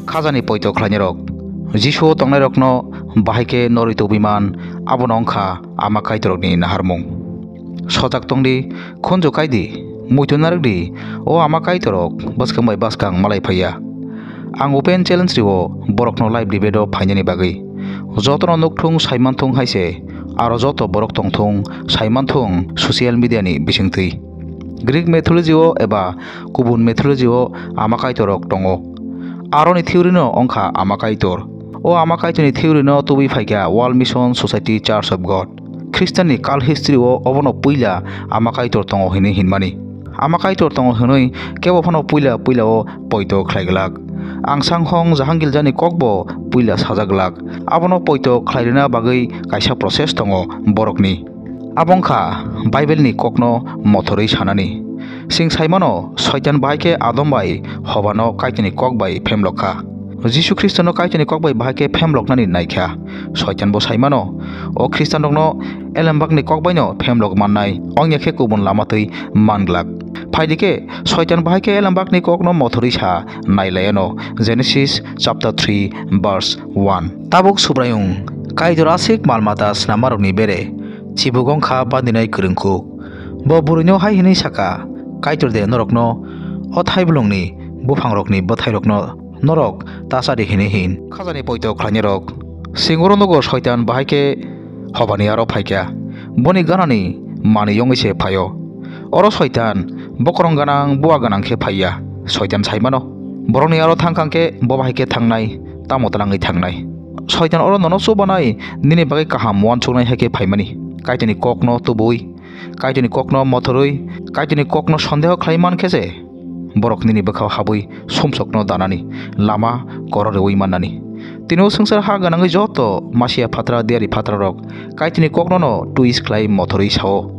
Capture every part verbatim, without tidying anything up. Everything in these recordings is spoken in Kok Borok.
Khajani poito khlainairok. Jisu o tongnairokno bahai khe norwi tubui man, abono wng kha Ama Kaitorokni naharmung. Sojak tong di, khunju kai di, muitu narwk di, o Ama Kaitorok bwskang bai bwskang malai phai ya. Ang open challenge rio, borokno live debate o phainani bagwi. Jotono nukthung, saimanthung hai se, aro joto borok tongthung, saimanthung social media ni bisingtwi. Greek mythology o eba kubun mythology o Ama Kaitorok tongo. Aroni theory no wng kha Ama Kaitor. O Ama Kaitorni theory no tubui phai kha World Mission Society Church of God. Khristanni kal history o obono puila Ama Kaitor tongo hinwi hinmani. Ama Kaitor tongo hinwi kebo phano puila puila o poito khlai glak. Ang sanghong Jahangir jani kokbo puila sajak glak. Abono poito khlai rwna bagwi kaisa process tongo borokni. Abo wng kha Bible ni kokno mothorwi sanani. Chwng sai mano, Soitan bahai khe Adam bai Hobano Kaitorni kok bai phemlok kha. Jisu Khristono Kaitorni kok bai bahai khe phemloknani nai kha. Soitan bo sai mano, o Khristanrokno elembakni kok baino phemlok mannai, wngya khe kubun lama twi man glak. Phai di khe, Soitan bahai khe elembakni kokno mothorwi sa nai lai anw, Genesis chapter three verse one. Tabuk Subraiyung, Kaitor aswk mal mata snammarokni bere, chibuk wng kha bandinai kwrwngkuk. Bo bwrwino hai hwnwi sa kha, Kaitor de norokno o thaiblongni buphangrokni bwthairokno norok ta cha di hwnwi hin? Khajani poito khlainairok. Chwng oro nugo Soitan bahai khe Hobani aro phai kha. Boni ganani manwi wngwi se phai-o. Oro Soitan bokorong gwnang, bua gwnang khe phai ya. Soitan sai mano, borokni aro thang kang khe bo bahai khe thangnai, tamo twlangwi thangnai. Soitan oro nono chubanai, nini bagwi kaham uansuknai hai khe phaimani. Kaitorni kokno tubui, Kaitorni kokno mothorwi, Kaitorni kokno sondeho khlai man khe se, borok nini bwkhao habwi sumsokno danani lama koro rwui mannani. Tini o swngchar ha gwnangwi joto masiya phatra, diyari phatrarok Kaitorni kokno no twist khlai mothorwi sao.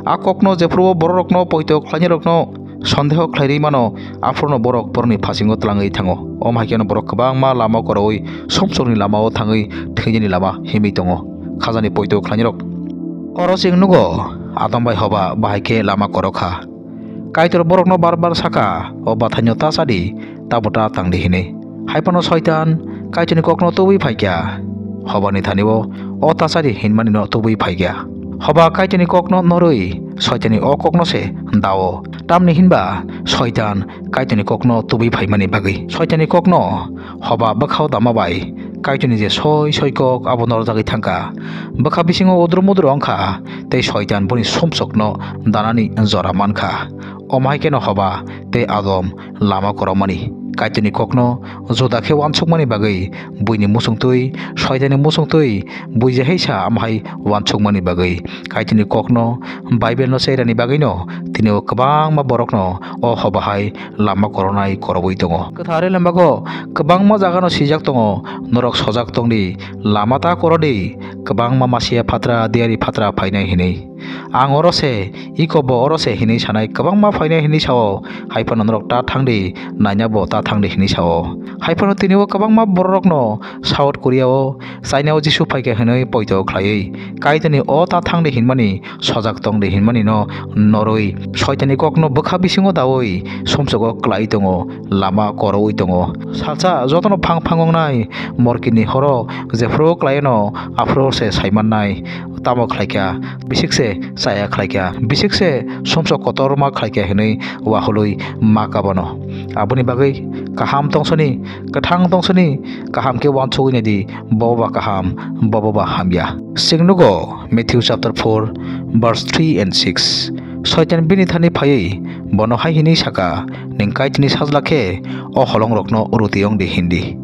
A kokno jephuru o bororokno poito khlainairokno sondeho khlai rwi mano, aphuru no borok borokni phasingo twlangwi thango. Omo hai kheno borok kwbangma lama koroui sumsokni lama o thangwi thwinani lama himwi tongo. Khajani poito khlainairok. Oro chwng nugo, Adam bai Hoba bahai khe lama korok kha. Kaitor borokno bar bar sa kha, "O bwthaino ta cha di, tabo ta tang di," hwnwi. Hai phano Soitan Kaitorni kokno tubui phai kha. Hobani thani o, "O ta cha di," hinmani no tubui phai kha. Hoba Kaitorni kokno norwi Soitanni o kokno se da-o. Tamni hinba Soitan Kaitorni kokno tubui phaimani bagwi. Soitanni kokno Hoba bwkhao dama bai Kaitorni je soi soi kok abo norjagwi thang kha. Bwkha bisingo udru mudru wng kha, tei Soitan boni sumsokno danani jora man kha. Omo hai kheno Hoba tei Adam lama korokmani. Kaitorni kokno juda khe uansukmani bagwi buini muchungtwi, Soitanni muchungtwi, bui je hai sa, amo hai uansukmani bagwi Kaitorni kokno, Bible no cheirani bagwino tini o kwbangma borokno o Hoba hai lama koronai korobwi tongo. Kwthar Elembago kwbangma jagano swijak tongo, "Norok sojak tong di, lama ta koro di, kwbangma masiya phatra, diyari phatra phainai," hinwi. Ang oro se, iko bo oro se hinwi sanai, kwbangma phainai hinwi sao, hai phano norok ta thang di, naina bo ta thang di hinwi sao. Hai phano tini o kwbangma bororokno South Korea o, China o Jisu phaikha hinwi poito khlaiwi, Kaitorni o ta thang di hinmani, sojak tong di hinmani no norwi, Soitanni kokno bwkha bisingo daui, sumsogo klai tongo, lama koroui tongo. Salsa jotono phang phang wngnai, morkini horo jephru klaino, aphuru se saimannai, tamo khlaikha, bisik se chaya khlaikha, bisik se sumsok kotorma khlaikha hinwi wahului ma kabano. Aboni bagwi kaham tongsoni, kwthang tongsoni, kaham khe uansugwi naidi, bobo ba kaham, bobo ba hamya. Chwng nugo Matthew chapter four, verse three and six. Soitan bini thani phaiwi bono hai hwnwi saka, "Nwng Kaitorni sajla khe o holongrokno ruti wng di," hindi.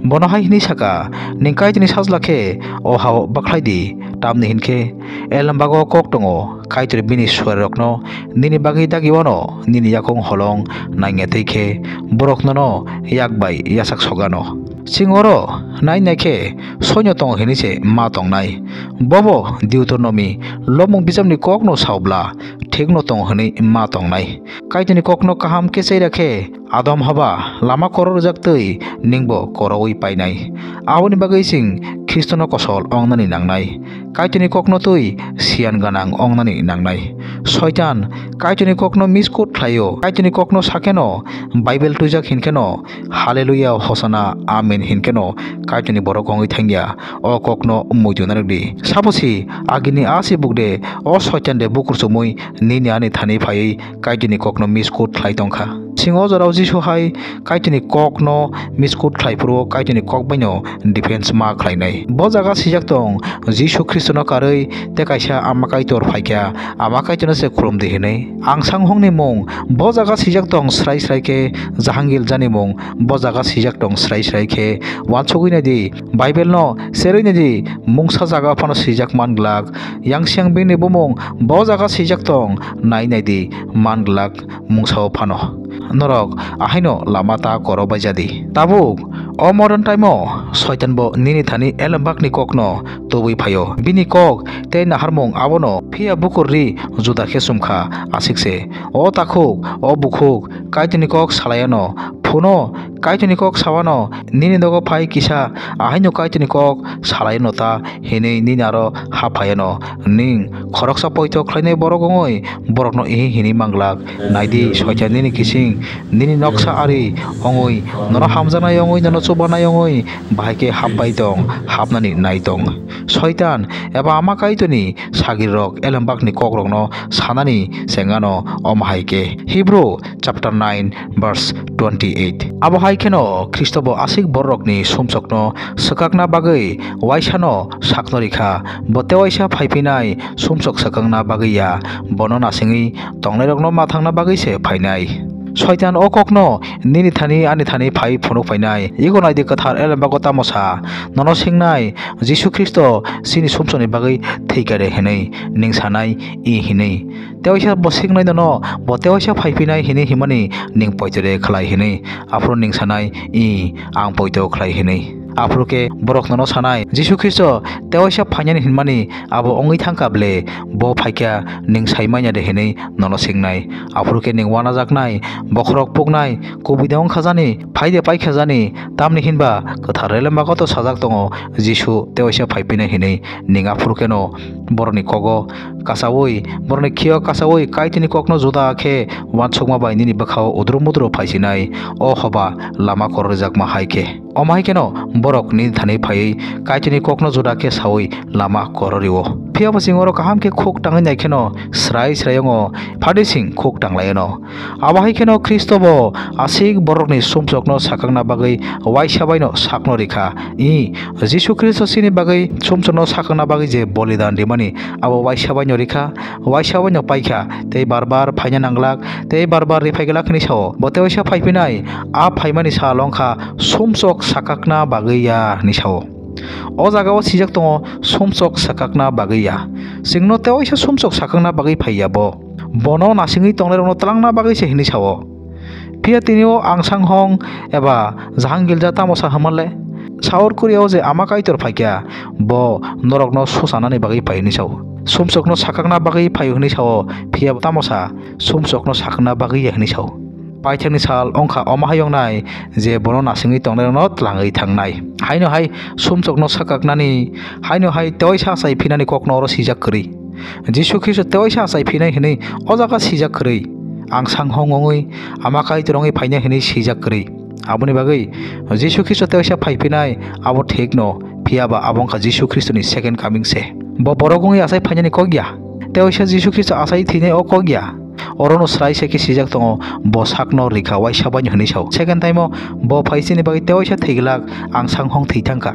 Bono hai hwnwi sa kha, "Nwng Kaitorni sajla khe o ha-o bwkhlai di, tamni hwn khe elembago kók tongo, Kaitor bini suarirokno nini bagwi dagi wano, nini yakung holong nangya twi khe borok nono yak bai yachak sok anw." Chwng oro nai nai khe soino tongo hwnwi se ma tongnai. Bobo Deuteronomy lobmung bisamni kókno sao bla thikno tongo hwnwi ma tongnai. Kaitorni kókno kaham khe chai ra khe Adam haba lama koro rwjak twi nwngbo koroui painai. Aboni bagwi chwng Khristono kosol wngnani nangnai. Kaitorni kókno twi siyan gwnang wngnani nangnai. Soitan Kaitorni kókno miskut khlaio. Kaitorni kókno sakheno Bible twijak hinkheno Hallelujah, Hosanna, Amen hinkheno Kaitorni borok wngwi thangya. O kókno muitu narwk di. Sabosi agini a si buk de, o Soitan de bukur chumui nini ani thani phaiwi Kaitorni kókno miskut khlai tongkha. Chwng o jorao Jisu hai Kaitorni kókno miskut khlai phuru o Kaitorni kók baino defense ma khlainai. Bo jaga swijak tong, Jisu Khristono karwi tei kaisa Ama Kaitor phaikha, Ama Kaitorno se khulum di hwnwi. Ang sanghongni mung bo jaga swijak tong srai srai khe, Jahangir jani mung bo jaga swijak tong srai srai khe. Uansugwi nai di, Bible no serwi nai di, mungsa jaga phano swijak man glak. Yang siyang bini bumung bo jaga swijak tong, nai nai di, man glak mungsa o phano. Norok ahaino lama ta koro bai jadi. Tabuk o modern time o Soitan bo nini thani elembakni kókno tubui phaio. Bini kók tei naharmung abono phiya bukur ri juda khe sumkha aswk se. O takhuk, o bukhuk, Kaitorni kók salai anw. Phuno Kaitorni kók sawano nini nogo phai kisa, ahaino Kaitorni kók salai anw ta hinwi nini aro ha phai anw. Nwng khoroksa poito khlainai borok wngwi borokno ihi hinwi man glak. Nai di, Soitan nini kising, nini noksa ari wngwi, nono hamjaknai wngwi, nono chubanai wngwi bahai khe hap bai tong, hapnani nai tong. Soitan eba Ama Kaitorni sagrirok elembakni kókrokno sanani chengano omo hai khe. Hebrew chapter nine verse twenty-eight. Abo hai kheno Khristo bo aswk bororokni sumsokno swkakna bagwi waisano sakno rikha. Bo tei waisa phai phinai sumsok swkakna bagwi ya, bono nasingwi tongnairokno ma thangna bagwi se phainai. Soitan o kókno nini thani ani thani phai phunuk phainai. Ego nai di, kwthar elembago tamo sa, nono singnai, Jisu Khristo chini sumsokni bagwi thwikha de hinwi, nwng sanai, i hinwi. Tewaisa bo singnai nono, bo tewaisa phai phinai hinwi himani nwng poito de khlai hinwi. Aphuru nwng sanai, i, ang poito khlai hinwi. Aphuru khe borok nono sanai, Jisu Khristo tewaisa phainani hinmani abo wngwi thangkha ble, bo phaikha nwng sai manya de hinwi nono singnai. Aphuru khe nwng uanajaknai, bokhorok puknai, kubui de wngkha jani, phai de paikha jani, tamni hinba kwthar elembago to sajak tongo, Jisu tewaisa phai phinai hinwi. Nwng aphuru kheno borokni kogo kasaui, borokni khio kasaui Kaitorni kókno juda khe uansukma bai nini bwkhao udru mudru phai sinai, o hoba lama koro rijakma hai khe. Omo hai kheno borok nini thani phaiwi Kaitorni kókno juda khe saui lama koro rio. Phiya bo chwng oro kaham khe khuk tangwi nai kheno srai srai wngo, phadi chwng khuk tang lai anw. Abo hai kheno Khristo bo aswk borokni sumsokno sakakna bagwi waisa baino sakno rikha. I, Jisu Khristo chini bagwi sumsokno sakakna bagwi je bolidan rimani, abo waisa baino rikha, waisa baino paikha, tei bar bar phaina nanglak, tei bar bar riphai glak hwnwi sao. Bo tei waisa phai phinai, a phaimani sal wngkha sumsok sakakna bagwi ya hwnwi sao. O jagao swijak tongo, sumsok sakakna bagwi ya. Chwngno tei waisa sumsok sakakna bagwi phai ya bo. Bono nasingwi tongnairokno twlangna bagwi se hwnwi sao. Phiya tini o ang sanghong eba Jahangir ja tamo sa hwnma le? Saur Korea o je Ama Kaitor phaikha, bo norokno susanani bagwi phai hwnwi sao. Sumsokno sakakna bagwi phai hwnwi sao, phiya tamo sa sumsokno sakna bagwi ya hwnwi sao. Paithakni sal wngkha omo hai wngnai je bono nasingwi tongnairokno twlangwi thangnai. Haino hai sumsokno sakaknani, haino hai tewaisa achai phinani kókno oro swijak kwrwi. Jisu Khristo tewaisa achai phinai hwnwi o jaga swijak kwrwi. Ang sanghong wngwi Ama Kaitor wngwi phainai hwnwi swijak kwrwi. Aboni bagwi Jisu Khristo tewaisa phai phinai abo thikno, phiya ba abo wngkha Jisu Khristoni second coming se. Bo borok wngwi achai phainani kók ya. Tewaisa Jisu Khristo achai thwinai o kók ya. Orono srai se khe swijak tongo, bo sakno rikha waisa baino hwnwi sao. Second time o bo phai chini bagwi tewaisa thwi glak, ang sanghong thwi thangkha.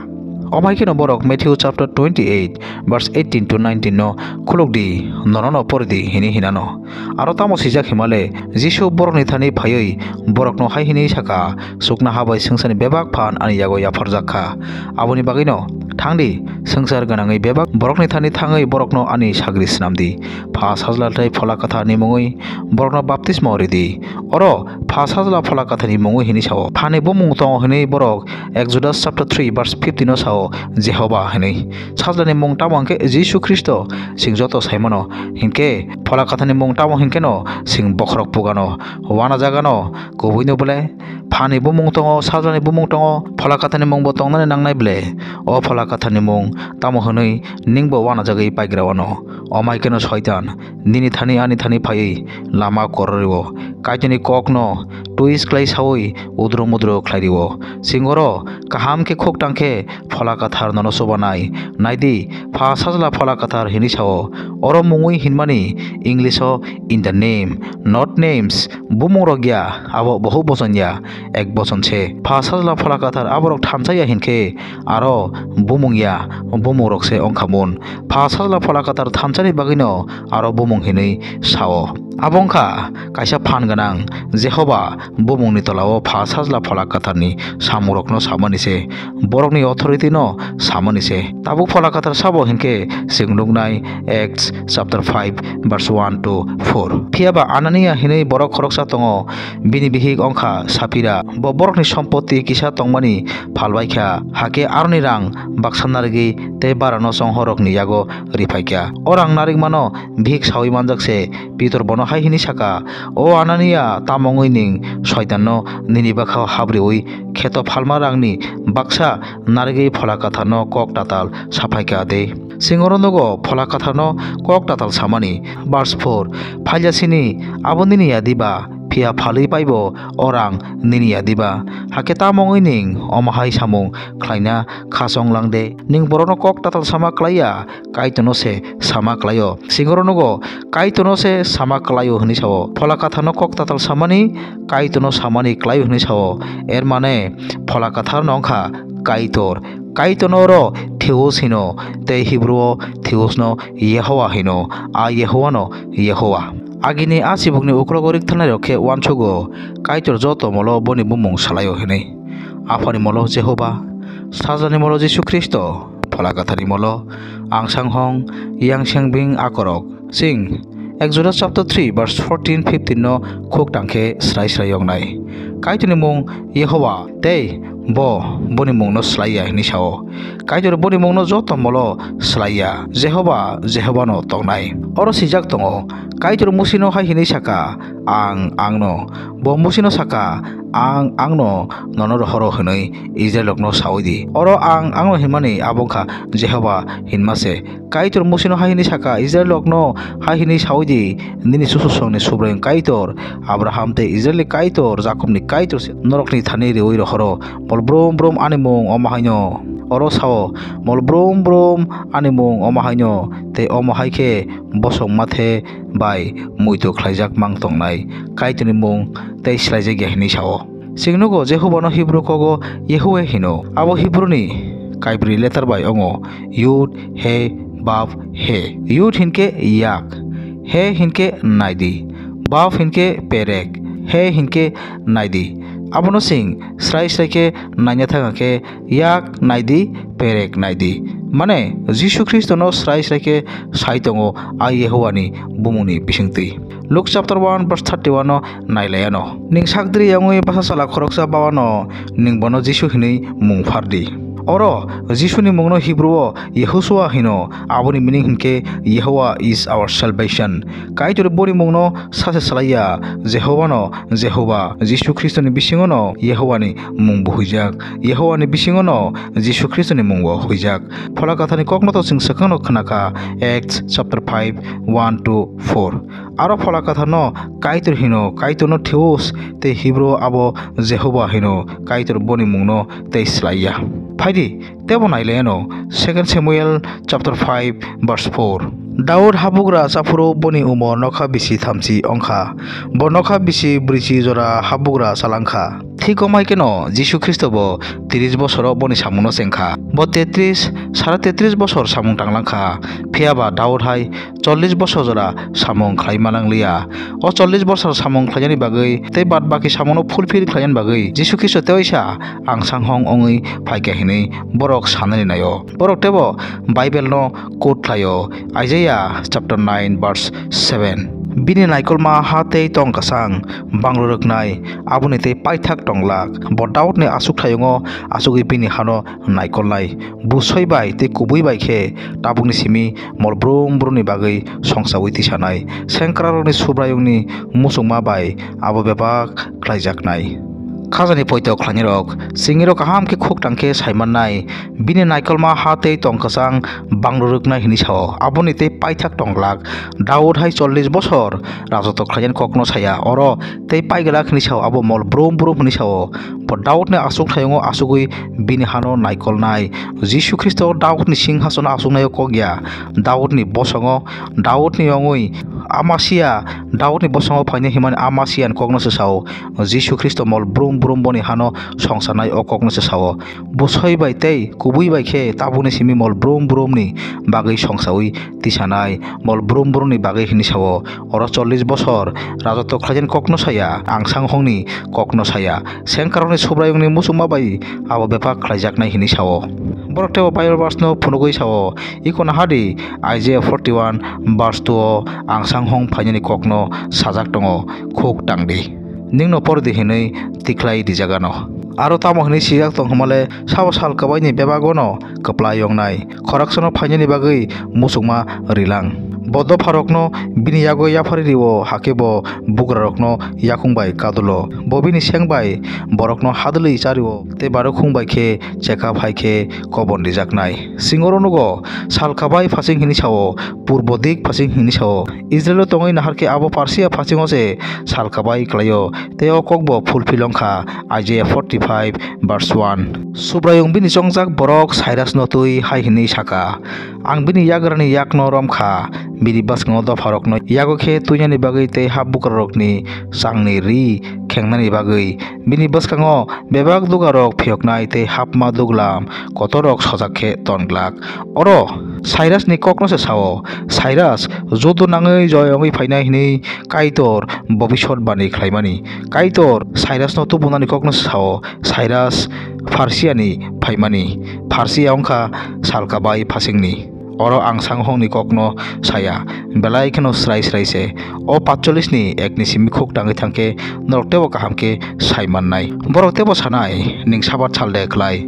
Omo hai kheno borok Matthew chapter twenty-eight verse eighteen to nineteen no khuluk di, nono no pori di hini hinano. Aro tamo swijak himale, Jisu borokni thani phaiwi borokno hai hini saka, "Chuknoha bai swngcharni bebak phan ani yago yapharjak kha. Aboni bagwino thang di, swngchar gwnangwi bebak borokni thani thangwi borokno ani sagri swnam di. Pha Sajla tei Phola Kwtharni mungwi borokno baptismo rw di." Oro Pha Sajla Phola Kwtharni mungwi hini sao. Phani bumung tongo hwnwi borok Exodus chapter three verse fifteen o sao, Jehoba hwnwi. Sajlani mung tamo hwnkhe Jisu Khristo, chwng joto saimano. Hinkhe Phola Kwtharni mung tamo hwnkhe no chwng bokhorok pugano, wanajagano, kubuino bole Phani bumung tongo, Sajlani bumung tongo, Phola Kwtharni mungbo tongnani nangnai bole. O Phola Kwtharni mung tamo hwnwi ningbo wanajagwi paigra wano. Omo hai kheno Soitan nini thani ani thani phaiwi lama kororwi-o, Kaitorni kokno twist khlai saui udro mudro khlai rio. Chwng oro kaham khe khuk tang khe Phola Kwthar nono chubanai. Nai di, Pha Sajla Phola Kwthar hwnwi sao. Oro mungwi hinmani English o "in the name", not names, bumung rok ya, abo bohuk bochon ya, ek bochon se. Pha Sajla Phola Kwthar aborok thansa ya hinkhe aro bumung ya, bumung rok se wngkha mun. Pha Sajla Phola Kwthar thansani bagwino aro bumung hinwi sao. Abo wngkha kaisa phan gwnang, Jehoba bumungni tolao Pha Sajla Phola Kwtharni samungrokno samani se, borokni authority no samani se. Tabuk Phola Kwthar sabo hinkhe chwng nuknai Acts chapter five verse one to four. Phiya ba Anania hinwi borok khoroksa tongo, bini bihik wngkha Saphira. Bo borokni sompoti kisa tongmani phalbai kha, hakhe aroni rang baksa narigwi tei barano chonghorrokni yago riphaikha. O rang narikmano bihik saui manjak se. Pitor bono hai hwnwi saka, "O Anania, tamo wngwi nwng Soitanno nini bwkhao habriui kheto phalma rangni baksa narigwi Phola Kwtharno kok tatal saphaikha de?" Chwng oro nugo Phola Kwtharno kok tatal samani. Verse four, "Phailya sini abo nini ya diba? Phiya phalwi paibo o rang nini ya diba? Hakhe tamo wngwi nwng omo hai samung khlaina khasong lang de? Nwng borokno kok tatal sama klai ya, Kaitorno se sama klai-o." Chwng oro nugo, "Kaitorno se sama klai-o" hwnwi sao. Phola Kwtharno kok tatal samani, Kaitorno samani klai-o hwnwi sao. Er mane, Phola Kwtharno wngkha Kaitor. Kaitorno oro Theos hino, tei Hebrew-o Theos-no Yehowa hino, a Yehowa-no Yehowa. Agini a chibukni uklogo riktharnairok khe uansugo, Kaitor joto molo boni bumung salai-o hwnwi. Aphani molo Jehoba, Sajlani molo Jisu Khristo, Phola Kwtharni molo Ang Sanghong, Yang Sengbing akorok. Chwng Exodus chapter three verse fourteen fifteen no khuk tang khe srai srai yoknai. Kaitorni mung Yehowa tei bo boni mungno slai ya hwnwi sao. Kaitor boni mungno joto molo slai ya, Jehoba, Jehoba no tongnai. Oro swijak tongo, Kaitor Musino hai hwnwi saka, "Ang, angno." Bo Musino saka, "Ang, angno nono rohoro," hwnwi Israelrokno saui di. Oro "Ang, angno" hinmani abo wngkha Jehoba hinma se. Kaitor Musino hai hwnwi saka, "Israelrokno hai hwnwi saui di, nini chuchusongni Subraiyung Kaitor, Abraham tei Israelni Kaitor, Jakobni Kaitor se norokni thani riui rohoro. Mol brum brum ani mung omo haino." Oro sao, "Mol brum brum ani mung omo haino, tei omo hai khe bosong mathe bai muitu khlaijak mang tongnai Kaitorni mung tei slaijak ya," hwnwi sao. Chwng nugo Jehobano Hebrew kogo Yehweh hino. Abo Hebrewni kaibrwi letter bai wngo: Yud, He, Vav, He. Yud hinkhe yak, He hinkhe naidi, Vav hinkhe perek, He hinkhe naidi. Abono chwng srai srai khe naina thang khe yak naidi, perek naidi. Mane Jisu Khristono srai srai khe sai tongo a Yehuani bumungni bisingtwi. Luke chapter one verse thirty-one no nailaiano. Ning sakdri yangwi basa sala khoroksa bawano ning bono Jisu hinwi mung phardi. Oro Jisuni mungno Hebrew-o Yehoshua hino, aboni meaning hinkhe Yehovah is our salvation. Kaitor boni mungno sase salaiya, Jehovano Jehovah, Jisu Khristoni bisingono Yehovani mungbo huijak, Yehovani bisingono Jisu Khristoni mungbo huijak. Phola Kwtharni kokno to chwng swkangno khnakha, Acts chapter five, one to four. Aro Phola Kwtharno Kaitor hino, Kaitorno Theos tei Hebrew abo Jehovah hino, Kaitor boni mungno tei slaiya. Phaidi, tebo nailaiano, Second Samuel chapter five verse four. Daud habugra chaphuru boni umor nokha bisi thamchi wngkha. Bo nokha bisi brwichi jora habugra chalangkha. Thik wngmai kheno Jisu Khristo bo tris bosoro boni samungno chengkha. Bo tetris, sare tetris bosor samung tanglangkha. Phiya ba Daud hai chollish bosor jora samung khlai manangliya. O chollish bosor samung khlainani bagwi tei bad baki samungno fulfill khlainani bagwi Jisu Khristo teisa angsanghong wngwi phaikha hinwi borok sanani naio. Borok teibo Bible no quote khlaio, Isaiah chapter nine verse seven. Bini naikolma ha tei tong kwchang banglo rwknai, aboni tei paithak tong glak. Bo Daudni aswk thayungo asugwi bini hano naikolnai. Bwsoi bai tei kubui bai khe tabukni simi mol brum brumni bagwi songsaui tisanai. Sengkrakrokni Subraiyungni muchungma bai abo bebak khlaijaknai. Khajani poito khlainai rok, chwngirok kaham khe khuk tang khe sai mannai, bini naikolma ha tei tong kwchang banglo rwknai hinwi sao, aboni tei paithak tong glak. Daud hai chollish bosor rajotw khlainani kokno saya, oro tei pai glak hinwi sao, abo mol brum brum hinwi sao. Bo Daudni aswk thayungo asugwi bini hano naikolnai. Jisu Khristo Daudni singhasono aswknaio kok ya, Daudni bosongo, Daudni yongwi Amasia, Daudni bosongo phainai himani Amasiani kokno se sao. Jisu Khristo mol brum brum boni hano songsanai o kokno se sao. Bwsoi bai tei kubui bai khe tabukni simi mol brum brumni bagwi songsaui tisanai, mol brum brumni bagwi hinwi sao. Oro chollish bosor rajotw khlaijani kokno saya, angsanghongni kokno saya. Sengkrakrokni Subraiyungni muchungma bai abo bebak khlaijaknai hinwi sao. Borok teibo Bible verse no phunugwi sao. Iko nahadi, Isaiah forty-one verse two o angsanghong phainani kokno sajak tongo, khuk tangdi. Ningno pordi hinwi tikhlai rijagano. Aro tamo hinwi sijak tong hwnmale, sabo sal kwbaini bebagono kwplai wngnai, khoroksono phainani bagwi muchungma rilang. Bo dopharokno bini yago yaphari rio, hakhe bo bugrarokno yakung bai kadulo. Bo bini seng bai borokno hadwlwi chario, tei barukhung bai khe chekap hai khe kobon rijaknai. Singoro nugo, sal kabai phasing hinwi sao, purbo dik phasing hinwi sao. Israilo tongwi nahar khe abo Parsia phasingo se sal kabai klaio, tei o kokbo fulfill wngkha, Isaiah forty-five verse one. Subraiyung bini chongjak borok Sairasno twi hai hinwi saka, "Ang bini yagrani yakno romkha, bini bwskango dopharokno yago khe twinani bagwi tei hap bukrarokni changni ri khengnani bagwi, bini bwskango bebak dugarok phiyoknai tei hapma duglam kotorrok sojak khe ton glak." Oro Sairasni kokno se sao, Sairas judo nangwi joi wngwi phainai hinwi Kaitor bobisot bani khlaimani. Kaitor Sairasno tubunani kokno se sao, Sairas Pharsiani phaimani. Pharsia wngkha salka bai phasingni. Oro ang sanghongni kokno saya, belai kheno srai srai se. O patchollis ni ekni simi khuk tangwi thangkhe norok teibo kaham khe sai mannai. Borok teibo sanai, "Ning sabat sal de khlai?"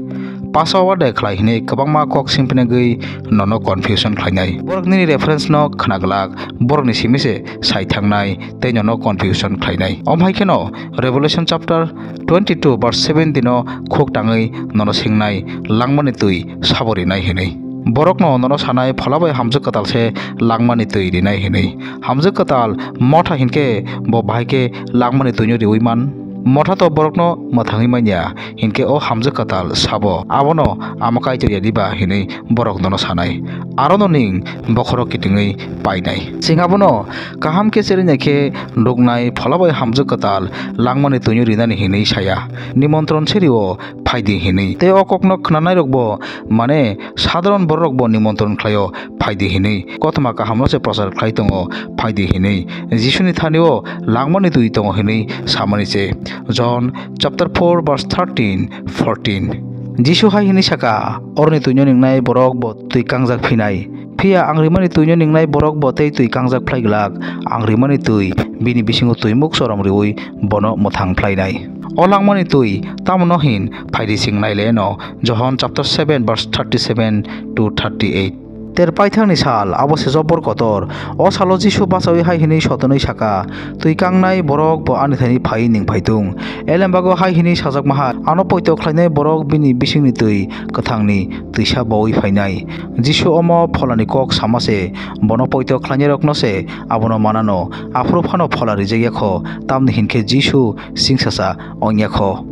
Paso wa de khlai hinwi kwbangma kok simpinagwi nono confusion khlainai. Borok nini reference no khna glak, borokni simi se sai thangnai tei nono confusion khlainai. Om hai kheno Revelation chapter twenty-two verse seventeen o khuk tangwi nono singnai, "Langmani twi sabo rinai?" hinwi. Borokno nono sanai, "Phola bai hamjwk kwtal se langmani twi rinai," hinwi. Hamjwk kwtal motha hinkhe bo bahai khe langmani twino riwi man? Motha to borokno mwthangwi manya, hinkhe o hamjwk kwtal sabo, "Abono Ama Kaitor ya diba?" hinwi borok nono sanai. Arono ning bokhorok kitingwi painai. Chwng abono kaham khe cherwi nai khe nuknai, phola bai hamjwk kwtal langmani twino rinani hinwi saya. Nimontron serio phaidi hinwi. Tei o kokno khnanairokbo, mane, sadharon bororokbo nimontron khlaio, "Phaidi," hinwi. Kothoma kahamno se prochar khlai tongo, "Phaidi," hinwi. Jisuni thanio langmani twi tongo hinwi samani se. John chapter four verse thirteen, fourteen. Jisu hai hinwi saka, "Oroni twino ningnai borok bo twi kangjak phinai. Phiya ang rimani twino ningnai borok bo tei twi kangjak phlai glak. Ang rimani twi bini bisingo twimuk sorom riwi bono mwthang phlainai." O langmani twi tamono hin phaidi sing naileno, Johon chapter seven verse thirty-seven to thirty-eight. Ter paithakni sal, abo se jobor kotor. O salo Jisu bachaui hai hinwi sotonwi saka, "Twi kangnai borok bo ani thani phai ning phaitung." Elembago hai hinwi sajakmaha, "Ano poito khlainai borok bini bisingni twi kwthangni twisa boui phainai." Jisu omo pholani kok sama se, bono poito khlainairokno se abono manano, aphuru phano phola rijak ya kho, tamni hinkhe Jisu singsacha wng ya kho.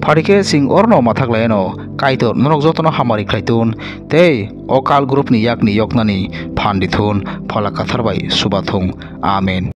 Phari khe chwng orno mathak lai anw, Kaitor norok jotono hamari khlai thun tei o cult group ni yakni yoknani phan di thun. Phola Kwthar bai suba thung. Amen.